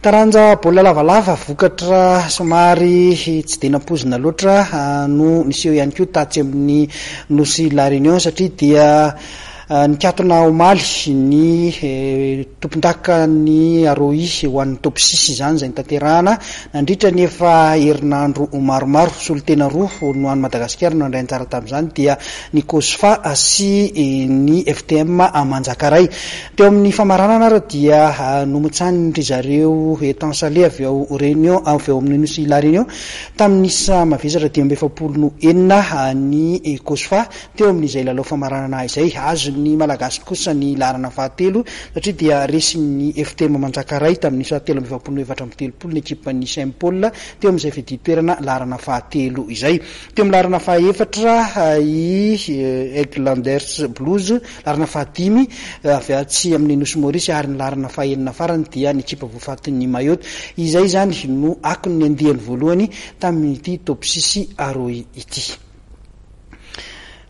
Taranja baolina lavalava, vokatra somary tsy dia nampoizina loatra no niseho ihany koa tatsy amin'ny Nosy La Réunion satria dia nikatona omaly ny tompondakan'ny Arohi ho an'ny top six izany izay notanterahana nandritra ny efa herinandro maromaro. Solontena roa no an'i Madagasikara no nandray anjara tamin'izany dia ny Cosfa sy ny FTM Manjakaray. Teo amin'ny famaranana ary dia nomotsanin-dry zareo Étang Salé avy ao Réunion, avy ao amin'ny Nosy La Réunion tamin'ny isa mavesatra 45 no enina ny Cosfa teo amin'izay lalao famaranana izay. Azon'ny Malagasy kosa ny laharana fahatelo satria dia resin'ny FTM Manjakaray tamin'ny isa 43 no 34 ny ekipan'ny Saint Paul teo amin'izay fidian-toerana laharana fahatelo izay. Teo amin'ny laharana fahaefatra i Highlanders Blues, laharana fahadimy avy atsy amin'ny Nosy Maurice ary ny laharana fahenina farany dia ny ekipa voafatin'ny Mayotte. Izay izany no akon'ny andiany voalohany tamin'ity Top six Aroy ity.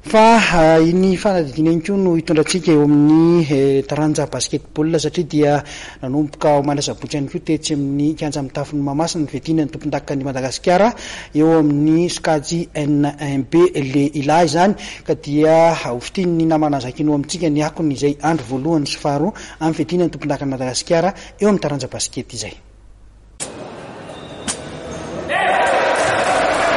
Fa iny fanadihadiana iny koa no hitondra antsika eo amin'ny taranja basketball satria dia nanomboka omaly asabotsy ihany koa tetsy amin'ny kianja mitafon'i Mahamasina ny fiadiana ny tompondakan'i Madagasikara eo amin'ny sokajy N1B lehilahy izany ka dia ho fitian'ny namana Zakino amintsika ny akony izay andro voalohany sy faharoa amin'ny fiadiana ny tompondakan'i Madagasikara eo amin'ny taranja basikety izay.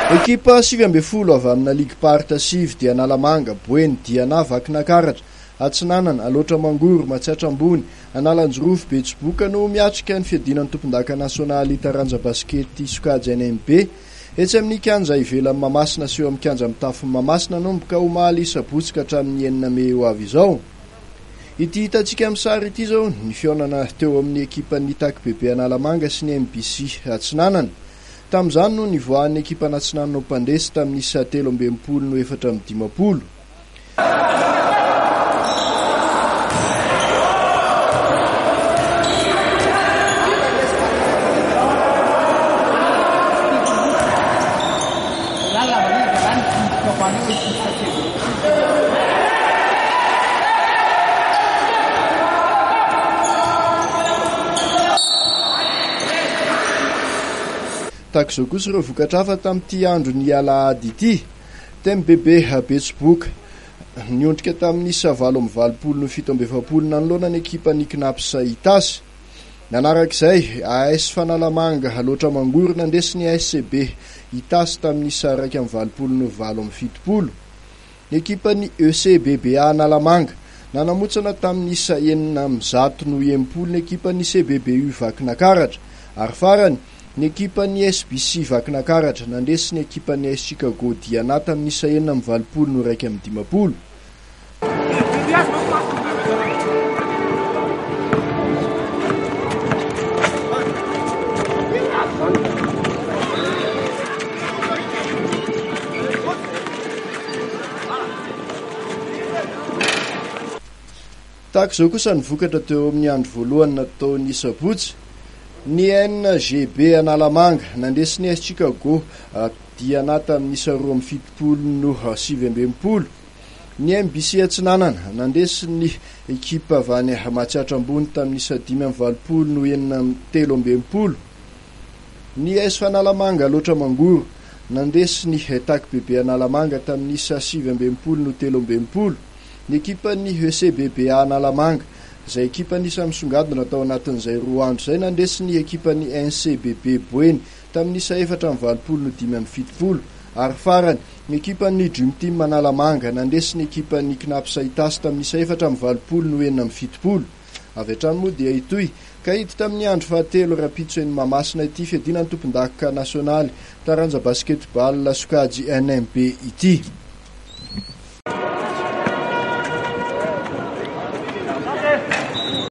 Ekipa 19 avy amina ligim-paritra sivy dia Analamanga, Boeny, Diana, Vakinakaratra, Atsinanana, Alaotra Mangoro, Matsiatra Ambony, Analanjirofo, Betsiboka no miatrika ny fiadiana ny tompondaka nasionaly taranja basikety sokajy NMB etsy amin'ny kianja ivelan'i Mahamasina sy eo amin'ny kianja mitafon'i Mahamasina nanomboka omaly sabotsy ka hatramin'ny enina mey ho avy izao. Ity hitantsika amin'ny sary ity izao ny fihaonana teo amin'ny ekipan'ny Tac Bebe Analamanga sy ny MBC Atsinanana. Tamin'izany no nivoahan'ny ekipan'Atsinanana ho mpandresy tamin'ny isa 63 no 54. Tahaka izao kosa ireo vokatra hafa tamin'ity andron'ny alahady ity. TMBB Betsiboka, niondrika tamin'ny isa 88 no 47 nanoloana ny ekipan'ny Cnaps Itasy. Nanaraka izay, AS Fanalamanga, Alaotra Mangoro nandresy ny ASCB Itasy tamin'ny isa 81 no 78. Ny ekipan'ny ECBBA Analamanga, nanamotsana tamin'ny isa 106 no 60 ny ekipan'ny CBBU Vakinakaratra. Ary farany, ny ekipan'ny SBC Vakinakaratra, nandresy ny ekipan'ny AS Chicago Diana tamin'ny isa 86 no 51. Tahaka izao kosa ny vokatra teo amin'ny andro voalohany natao ny sabotsy. Ny NGB Analamanga nandresy ny AS Chicago Diana tamin'ny isa 72 no 69. Ny MBC Atsinanana nandresy ny ekipa avy any Matsiatra Ambony tamin'ny isa 85 no 63. Ny AS Fanalamanga Alaotra Mangoro nandresy ny Tac Bebe Analamanga tamin'ny isa 69 no 63. Ny ekipan'ny ECBBA Analamanga izay ekipa anisan'ny misongadina tao anatin'izay roa andro izay nandresy ny ekipan'ny NCBB Boeny tamin'ny isa 84 no 75. Ary farany, ny ekipan'ny Dream Team Analamanga nandresy ny ekipan'ny Cnaps Itasy tamin'ny isa 84 no 76. Avy hatrany moa dia hitohy ka hiditra amin'ny andro fahatelo rahampitso eny Mahamasina ity fiadiana ny tompondaka nasionaly taranja basketball sokajy NMB ity.